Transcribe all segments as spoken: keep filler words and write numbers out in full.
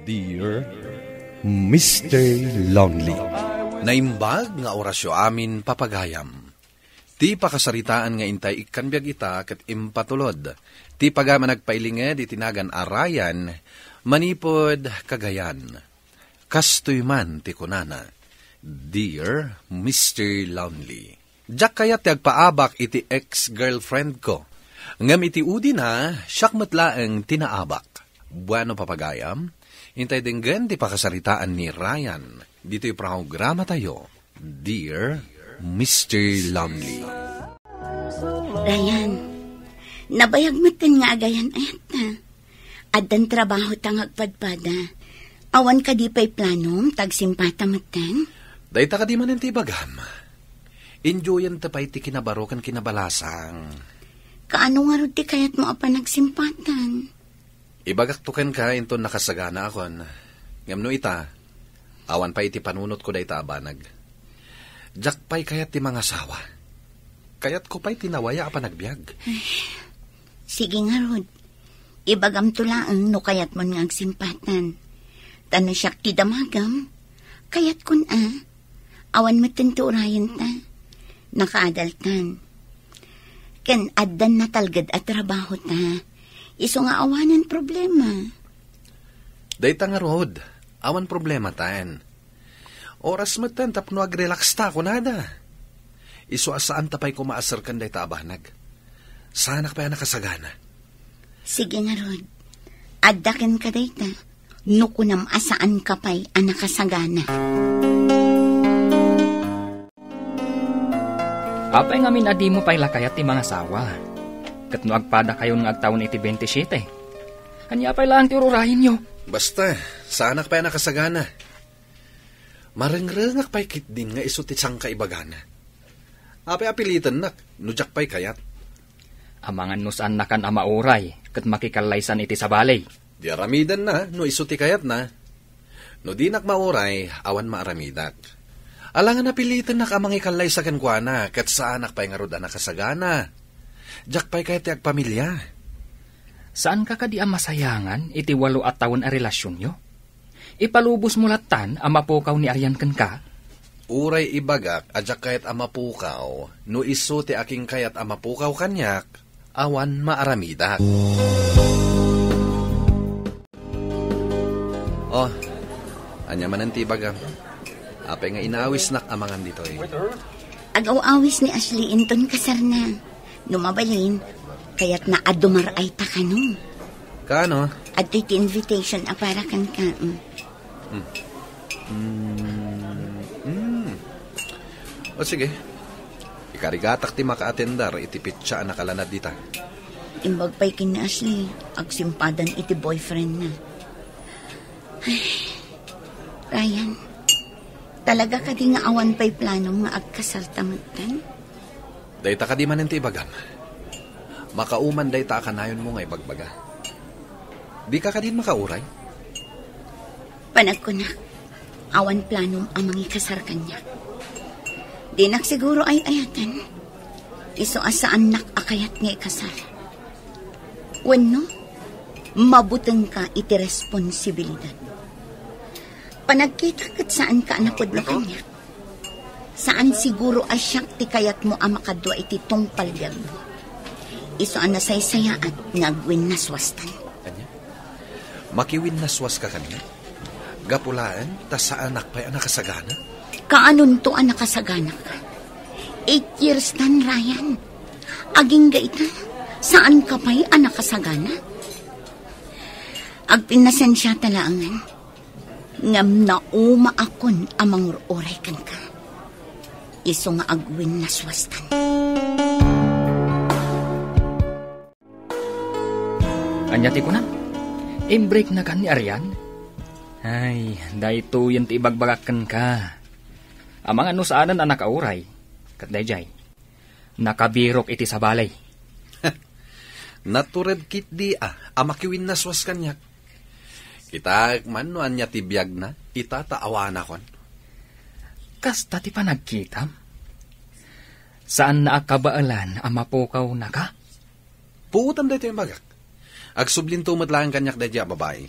Dear Mister Lonely. Naimbag nga orasyo amin, papagayam. Ti pakasaritaan nga intay ikkan biag ita ket impatulod ti pagayam a nagpailinged iti nagan a Ryan manipud Cagayan. Kastoy man ti kunana, "Dear Mister Lonely, diak kayat ti agpaabak iti ex-girlfriend ko. Ngem iti udina, siak met laeng ti naabak." Bueno, papagayam, intay denggen ti pakasaritaan ni Ryan ditoy programa tayo, Dear Mister Lonely. Ryan, nabayag metten nga agayan-ayat ta. Addan trabaho ta nga agpadpada. Awan kadi pay planom ta agsimpata metten? Dayta kadi manen ti ibagam. Enjoyen ta pay ti kinabaro ken kinabalasang. Kaano ngarud ti kayatmo a panagsimpatan? Ibagakto kenka inton nakasaganaakon. Ngem no ita, awan pay iti panunotko dayta a banag. Diak pay kayat ti mangasawa. Kayatko pay ti nawaya a panagbiag. Sige ngarud, ibagamto laeng no kayatmon nga agsimpatan. Ta no siak ti damagem, kayatkon a. Awan metten ti urayen ta. Nakaadaltan. Ken addan natalged a trabaho ta. Isu nga awanen problema. Dayta ngarud, awan problema taen. Oras metten tapno agrelax ta, kunada. Isu a saan ta pay koma a serken dayta a banag. Saanak pay a nakasagana. Sige ngarud, adda kenka dayta, no kunam a saanka pay a nakasagana. Apay ngamin a dimo pay la kayat ti mangasawa? Ket no agpadakayon nga agtawen iti twenty-seven, ania pay laeng ti ururayenyo? Basta, saanak pay a nakasagana. Marengrengak pay ketdin nga isu ti sangkaibagana. Apay a pilitennak no diak pay kayat? Amangan no saannakan a mauray ket makikallaysan iti sabali. Di aramidenna no isu ti kayatna. No dinak mauray, awan maaramidak. Alangan a pilitennak a mangikallaysa kenkuana ket saanak pay ngarud a nakasagana. Diak pay kayat ti agpamilia. Saanka kadi a masayangan iti walo a tawen a relasionyo? Ipalubosmo lattan a mapukaw ni Arian kenka? Uray ibagak a diak kayat a mapukaw, no isu ti akinkayat a mapukaw kaniak, awan maaramidak. Oh, ania manen ti ibagam? Apay nga inawisnak amangan ditoy? Agaw-awis ni Ashley inton kasarna. No mabalin, kayatna a dumar-ay ta kano. Kano? Adtoy ti invitation a para kenka. Mm. Mm. Mm. O sige. Ikarigatak ti makaatendar iti petsa a nakalanad dita. Imbag pay ken ni Ashley, agsimpadan iti boyfriend na. Ay, Ryan, talaga kadi nga awan pay planom nga agkasarta metten? Dayta kadi manen ti ibagam. Makauman dayta a kanayonmo nga ibagbaga. Dika kadin makauray? Panagkunak, awan planom a mangikasar kaniak. Dinak siguro ay-ayaten. Isu a saannak a kayat nga ikasar. Wenno, mabutengka iti responsibilidad. Panagkitak ket saanka a napudno kaniak. Saan siguro a siak ti kayatmo a makadua iti tungpal biagmo. Isu a nasaysayaat nga agwinnaswastan. Ania? Makiwinnaswaska kaniak? Gapu laeng ta saanak pay a nakasagana? Kaanonto a nakasagana ka? Eight years tan, Ryan. Agingga ita, saanka pay a nakasagana? Agpinnasensiata laengen. Ngem naumaakon a mangur-uray kenka. Isu nga agwinnaswastan. Ania ti kunam? Imbreaknakan ni Arian? Ay, daytoyen ti ibagbagak kenka. Amangan no saanen a nakauray, ket daydiay, nakabirok iti sabali. Natured ketdi a, a makiwinnaswas kaniak. Kitaek man no ania ti biagna, ita ta awanakon. Kasta ti panagkitam? Saanna a kabaelan a mapukawnaka? Puotam daytoy imbagak. Agsublinto met laeng kaniak daydiay a babai.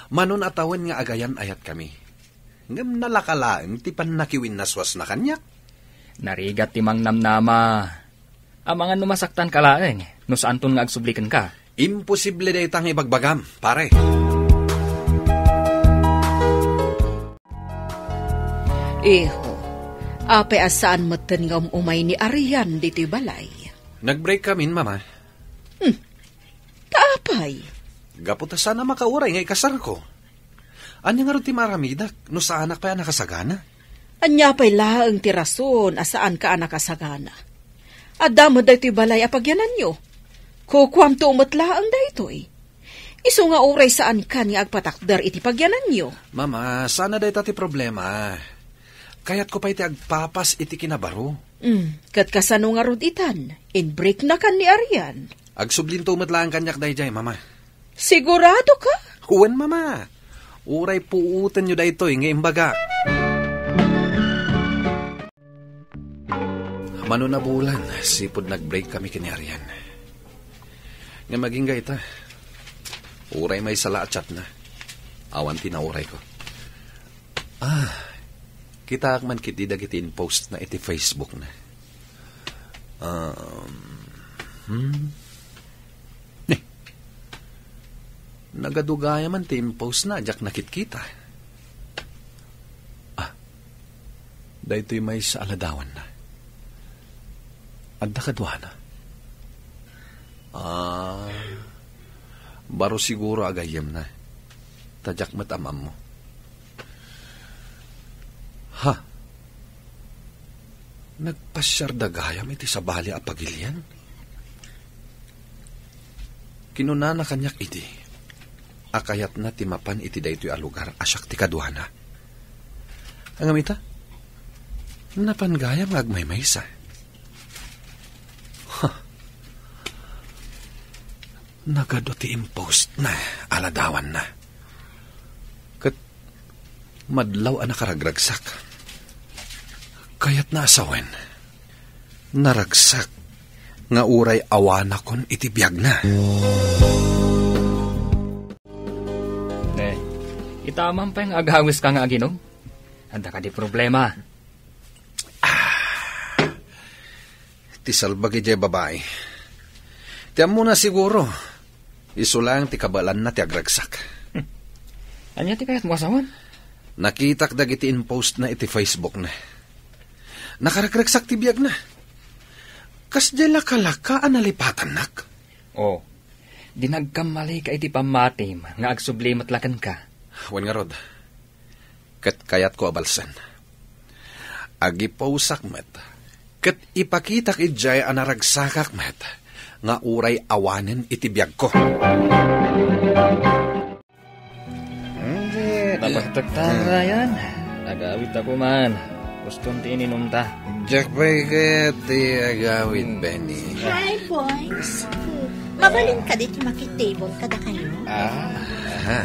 Mano a tawen nga agayan-ayatkami. Ngem nalaka laeng ti pannakiwinnaswasna kaniak. Narigat ti mangnamnama. Amangan no masaktanka laeng, no saanton nga agsubli kenka. Imposible dayta nga ibagbagam, pare. Iho, apay a saan metten nga um-umay ni Arian ditoy balay? Nag-break kamin, Mama. Hmm. Ta apay? Gapu ta saan a makauray nga ikasarko. Ania ngarud ti maaramidak no saanak pay a nakasagana? Ania pay laeng ti rason a saanka a nakasagana? Adda met daytoy balay a pagyananyo. Kukuamto met laeng daytoy. Isu nga uray saankan nga agpatakder iti pagyananyo. Mama, saan a dayta ti problema. Kayatko pay ti agpapas iti kinabaro. Mm, ket kasano ngarud itan? Inbreaknakan ni Arian? Agsublinto met laeng kaniak daydiay, Mama. Sigurado ka? Wen, Mama. Uray puotenyo daytoy nga imbagak. Mano a bulan, sipud nag-break kami ken ni Arian. Ngem agingga ita, uray maysa la a chatna. Awan ti naurayko. Ah, kitaak man ketdi dagiti impostna iti Facebookna. Um, hmm? Ni, nagadu gayamen ti impostna a diak nakitkita. Ah, daytoy maysa a ladawanna. Adda kaduana. Ah, baro siguro a gayyemna. Ta diak met am-ammo. Ha? Nagpasiarda gayam iti sabali a pagilian? Kinunana kaniak idi a kayatna ti mapan iti daytoy a lugar a siak ti kaduana. Ngem ita, napan gayam nga agmaymaysa. Ha. Nagadu ti impostna a ladawanna. Ket madlaw a nakaragragsak. Kayatna a sawen, naragsak nga uray awanakon iti biagna. Ne, ita man pay nga agawiska nga aginom? Adda kadi problema? Ah, ti salbagi diay babai. Ti ammona siguro, isu laeng ti kabaelanna ti agragsak. Ania ti kayatmo a sawen? Nakitak dagiti impostna iti Facebookna. Nakaragragsak ti biagna. Kasdiay lakalaka a nalipatannak. Oh, di nagkammalika iti pammatim nga agsubli met la kenka. Wen ngarud, ket kayatko a balsen. Agiposak met, ket ipakitak idiay a naragsakak met nga uray awanen iti biagko. Napagtektan, Ryan. Agawid ta koman. Gustom ti ininumta. Diak pay kayat ti agawid, Benny. Hi, boys. Mabalin kadi ti makitable kadakayo? Ah. Aha.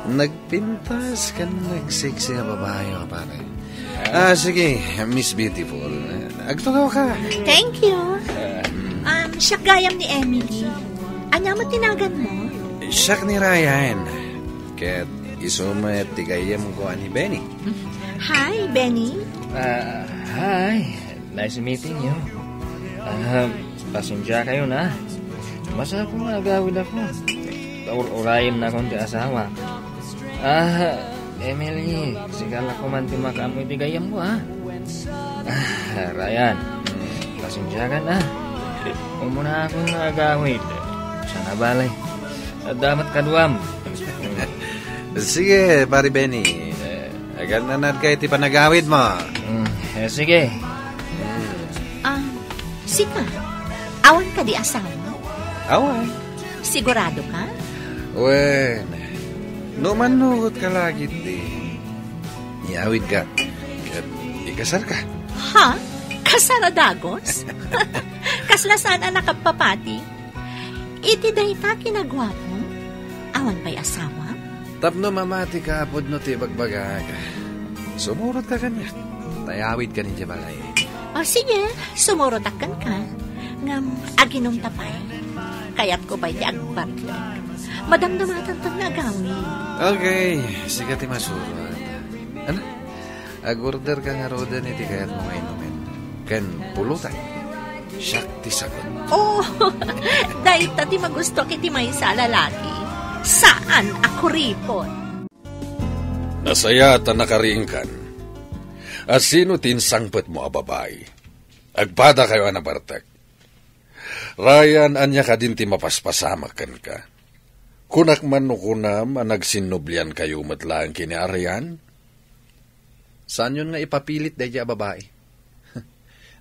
Nagpintas ken nagseksi a babai, pare. Ah, sige, Miss Beautiful. Agtugawka. Thank you. Um, siak gayam ni Emily. Ania met ti naganmo? Siak ni Ryan. Ket isu met ti gayyemko a ni Benny. Hi, Benny. Ah, hi. Nice meeting you. Ah, pasensiakayon, ah. Masapul nga agawidakon. Ur-urayennakon ti asawak. Ah, Emily, sika la koman ti makaammo iti gayyemko, ah. Ah, Ryan, pasensiakan, ah. Umunakon nga agawid. Sana balay. Adda met kaduam. Sige, Pare Benny. Eh, agannanadka iti panagawidmo. Mm, eh, sige. Ah, sika, awan kadi asawa? Awan. Sigurado ka? Wen, no mannugot ka la ketdi, iawidka ket ikasarka. Ha? Kasar a dagos? Kasla saan a nakapapati? Iti dayta kinaguapom, awan pay asawa? Tapno mamatika pudno ti ibagbagak, sumurotka kaniak. Ta iawidka idiay balay. O sige, sumurotak kenka. Ngem aginumta pay. Kayatko pay ti agbatlek. Madamdamatanton nga agawid. Okay, sika ti masurat. Ano? Ag-order ka ngaruden iti kayatmo nga inumen. Ken pulutan. Siak ti sagut. Oh, dayta ti magustuak iti maysa a lalaki. Saan a kuripot. Nasayaat a nakariingkan. A sino ti insangpetmo a babai? Agpadakayo a nabartek. Ryan, ania kadin ti mapaspasamak kenka? Kunak man no kunam a nagsinnubliankayo met laeng ken ni Arian? Saanyon nga ipapilit daydiay a babai.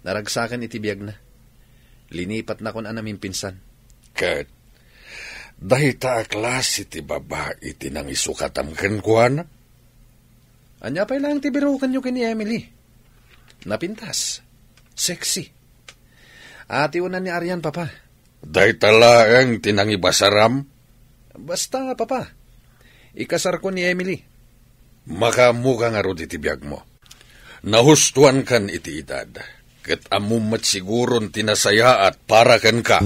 Naragsakan iti biagna. Linipatnakon a namimpinsan. Ket dayta a klase ti babai ti nangisukatam kenkuana? Ania pay laeng ti birukenyo ken ni Emily? Napintas. Sexy. Atiwnan ni Arian, Papa. Dayta laeng ti nangibasaram? Basta, Papa. Ikasarko ni Emily. Makaammoka ngarud iti biagmo. Nahustoankan iti edad, ket ammom met siguron ti nasayaat para kenka.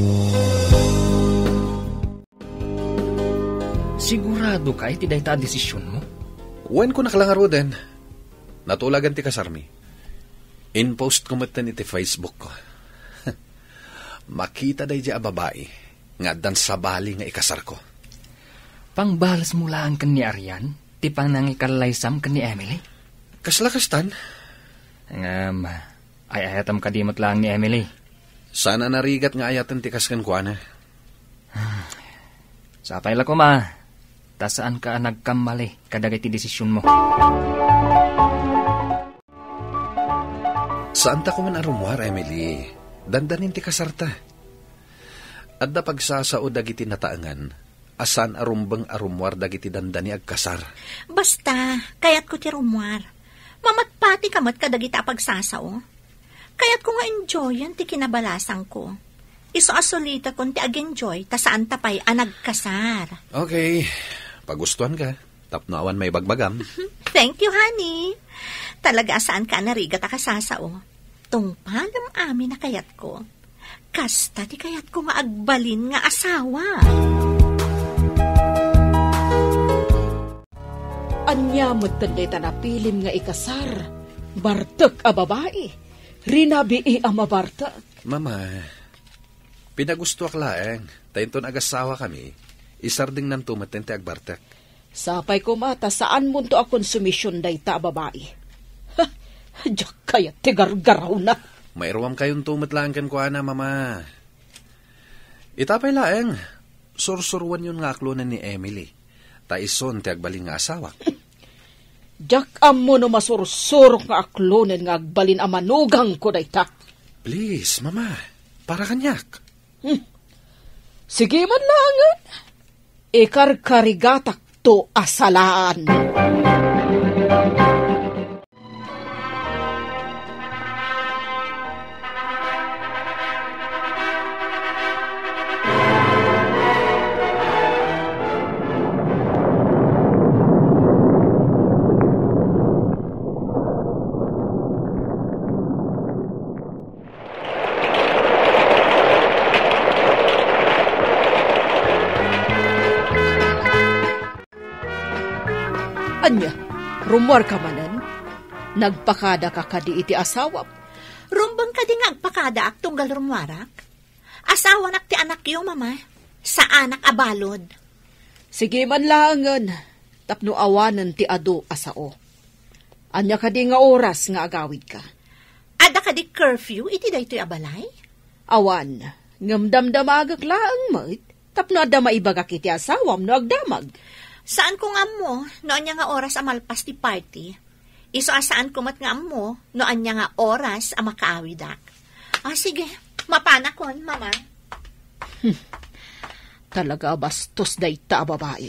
Siguradoka iti dayta a desisionmo? Wen, kunak la ngaruden. Natulagan ti kasarmi. Inpostko metten iti Facebookko. Makita daydiay a babai nga addan sabali nga ikasarko. Pangbalesmo laeng ken ni Arian ti panangikallaysam ken ni Emily? Kasla kastan. Ngem, ay-ayatem kadi met laeng ni Emily? Saan a narigat nga ayaten ti kas kenkuana. Sapay la koma, ta saanka a nagkammali kadagiti desisionmo. Saanta koman a rummuar, Emily. Dandanin ti kasarta. Adda pagsasao dagiti nataengan a saan a rumbeng a rummuar dagiti dandani agkasar. Basta, kayatko ti rummuar. Mamatpatika met kadagita a pagsasao. Kayatko nga enjoyen ti kinabalasangko. Isu a sulitekon ti ag-enjoy ta saanta pay a nagkasar. Okay. Pagustuanka. Tapno awan maibagbagam. Thank you, honey. Talaga a saanka a narigat a kasasao. Tungpalem amin a kayatko. Kasta ti kayatko nga agbalin nga asawa. Ania metten dayta napilim nga ikasar? Bartek a babai. Rinabii a mabartek. Mama, pinagustoak laeng, ta inton agasawakami, isardingnanto metten ti agbartek. Sapay koma ta saanmonto a konsumision dayta a babai. Ha, diak kayat ti gargarawna. Mairuamkayonto met laeng kenkuana, Mama. Ita pay laeng, sursuroenyon nga aklonen ni Emily, ta isun ti agbalin nga asawak. Diak ammo no masursurok nga aklonen nga agbalin a manugangko dayta. Please, Mama, para kaniak. Hmm. Sige man laengen. Ikarkarigatakto a salaan. Ania, rummuarka manen? Nagpakadaka kadi iti asawam? Rumbeng kadi nga agpakadaak tunggal rummuarak? Asawanak ti anakyo, Mama. Saanak a balud. Sige man laengen, tapno awanen ti adu a sao. Ania kadi nga oras nga agawidka? Adda kadi curfew iti daytoy a balay? Awan, ngem damdamagek laeng met tapno adda maibagak iti asawam no agdamag. Saanko nga ammo no ania nga oras a malpas ti party. Isu a saanko met nga ammo no ania nga oras a makaawidak. Ah, sige, mapanakon, Mama. Hmm. Talaga a bastos dayta a babai.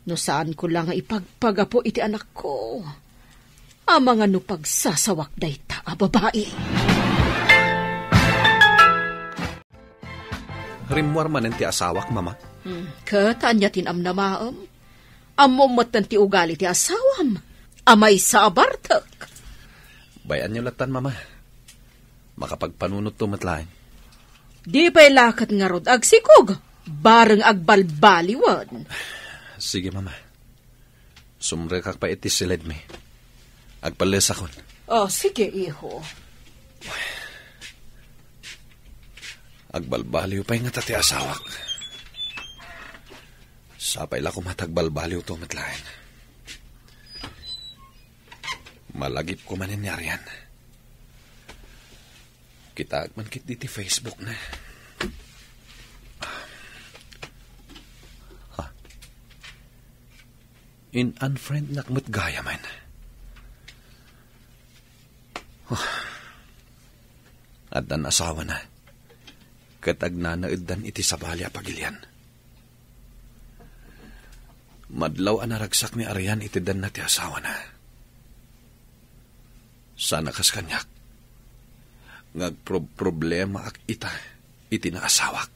No saanko la nga ipagpagapu iti anakko, amangan no pagsasawak dayta a babai. Rimmuar manen ti asawak, Mama. Hmm, ket ania ti namnamaem? Ammom metten ti ugali ti asawam a maysa a bartek. Bay-anyo lattan, Mama. Makapagpanunotto met laeng. Di pay la ket ngarud agsikog. Bareng agbalbaliwen. Sige, Mama. Sumrekak pay iti siledmi. Agpallesakon. Oh, sige, iho. Agbalbaliw pay ngata ti asawak. Sapay la koma ta agbalbaliwto met laeng. Malagipko manen ni Arian. Kitaek man ketdi ti Facebook na. Ha? In-unfriendnak met gayam. Addan asawana, ket agnanaeddan iti sabali a pagilian. Madlaw a naragsak ni Arian iti denna ti asawana. Sana kas kaniak, nga agprob-, problemaak ita iti naasawak.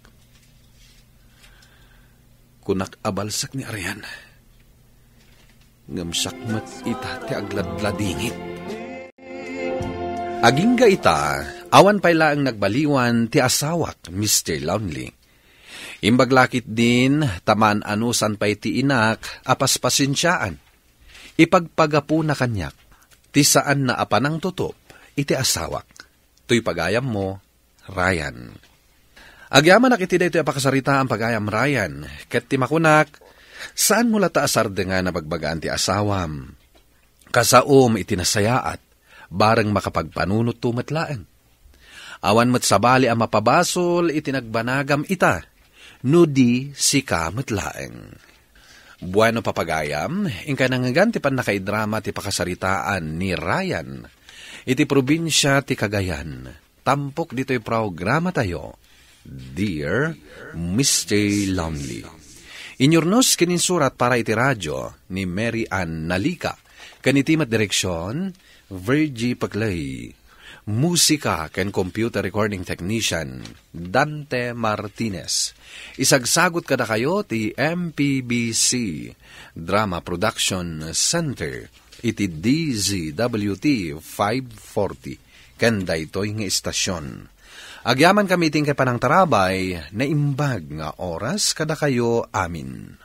Kunak a balsek ni Arian, ngem siak met ita ti agladladingit. Agingga ita, awan pay laeng nagbaliwan ti asawak, Mister Lonely. Imbag la ketdin, ta maan-anusan pay ti inak a paspasensiaan. Ipagpagapuna kaniak ti saanna a panangtutup iti asawak. Toy pagayammo, Ryan. Agyamanak iti daytoy a pakasaritaan, pagayam Ryan, ket ti makunak, saanmo latta a sardengan a bagbagaan ti asawam. Kasaom iti nasayaat, bareng makapagpanunotto met laeng. Awan met sabali a mapabasol iti nagbanagam ita, no di sika met laeng. Bueno, papagayam, inkay nangngegan ti pannakaidrama ti pakasaritaan ni Ryan iti probinsia ti Cagayan. Tampok ditoy programatayo, Dear Mister Lonely. Inyurnos ken insurat para iti radio ni Mary Ann Nalica, ken iti met direksion, Virgie Paclay. Musika ken computer recording technician, Dante Martinez. Isagsagut kadakayo ti M P B C Drama Production Center iti D Z W T five forty. Ken daytoy nga istasion. Agyamankami iti inkay panangtarabay, naimbag nga oras kadakayo amin.